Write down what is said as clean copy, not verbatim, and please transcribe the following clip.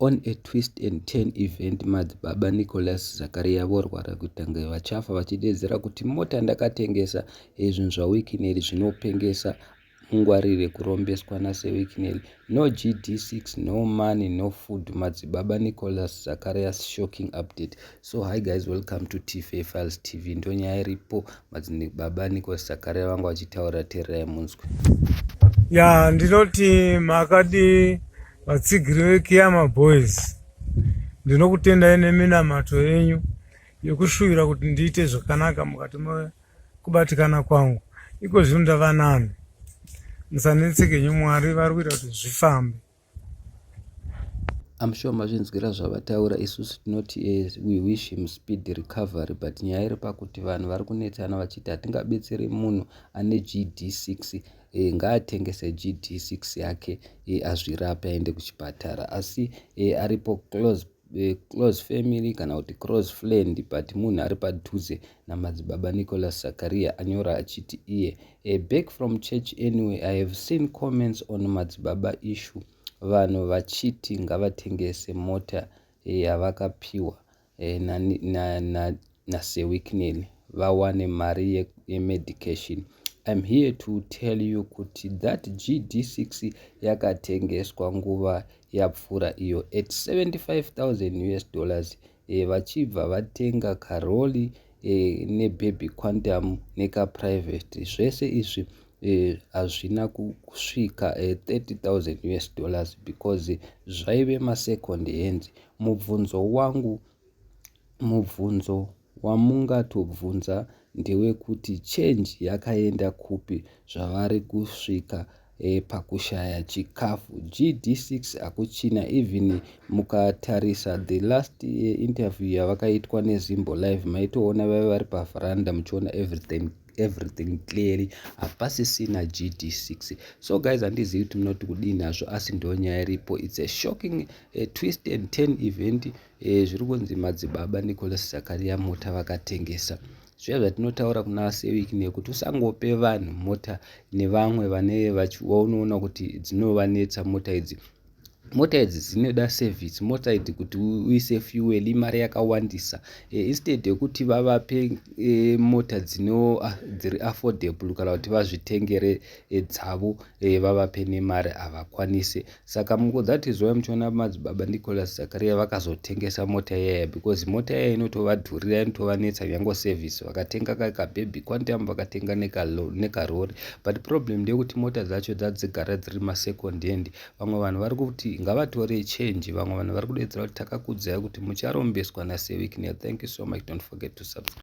On a twist and turn event, Madzibaba Nicholas Zakaria vorwara kuita kunge vachafa, vachideedzera kuti mota ndakatengesa. Zvinhu zvaWicknell zvinopengesa, mungwarire kurombeswa naSir Wicknell. No GD6, no money, no food. Madzibaba Nicholas Zacharias shocking update. So hi guys, welcome to TFA Files TV. Ndonyaya iripo, Madzibaba Nicholas Zakaria vanga vachitaura, teererai munzwe. Ya, ndinoti makadi vatsigiri veKiama Boys, ndinokutendai neminamato yenyu yekushuvira kuti ndiite zvakanaka mukati mekubatikana kwangu. Iko zvino ndava nani, musanetsekenyu, Mwari vari kuita kuti zvifambe. I'm sure mazvinzwira zvavataura. Isusu tinoti we wish him speed recovery, but nyaya iri pakuti vanhu vari kunetsana vachiti hatingabetseri munhu ane GD6, ngaatengese GD6 yake, azvirape, aende kuchipatara. Asi aripo close family kana kuti close friend, but munhu ari padhuze naMadzibaba Nicholas Zakaria anyora achiti iye, "Back from church. Anyway, I have seen comments on Madzibaba issue, vanhu vachiti ngavatengese mota yavakapiwa naSir Wicknell vawane mari yemedication. I'm here to tell you kuti that GD6 yakatengeswa nguva yapfuura iyo at $75,000 US, vachibva vatenga karoli nebaby Quantum nekaprivate. Zvese izvi hazvina kusvika $30,000 US because zvaive masecond hands. Mubvunzo wangu, mubvunzo wamungatobvunza ndewekuti change yakaenda kupi zvavari kusvika pakushaya chikafu? GD6 hakuchina. Even mukatarisa the last interview yavakaitwa neZimbo Live, maitoona vaiva vari pavharanda, muchiona everything clearly, hapasisina GD6. So guys, handizivi kuti munoti kudii nazvo, asi ndo nyaya iripo. It's a shocking twist and turn event. Zviri kunzi Madzibaba Nicholas Zakaria mota vakatengesa. Zviya zvatinotaura kuna Sir Wicknell kuti usangope vanhu mota nevamwe vane vaunoona kuti dzinovanetsa mota idzi. Mota idzi dzinoda service, mota idzi kuti uise fuel imari yakawandisa. Instead yekuti vavape mota dziri affordable kana kuti vazvitengere dzavo, vavape nemari, havakwanise. Saka that is why muchiona Madzibaba Nicholas Zakaria vakazotengesa mota iyaya, because mota iyaya inotovadhurira, inotovanetsa nyange service. Vakatenga kababy Quantum, vakatenga nekarori, but problem ndeyekuti mota dzacho dzadzigara dziri masecond hand. Vamwe vanhu vari kuti ngavatore change, vamwe vanhu vari kudedzera kuti takakudzai kuti mucharombeswa naSir Wicknell. Thank you so much, don't forget to subscribe.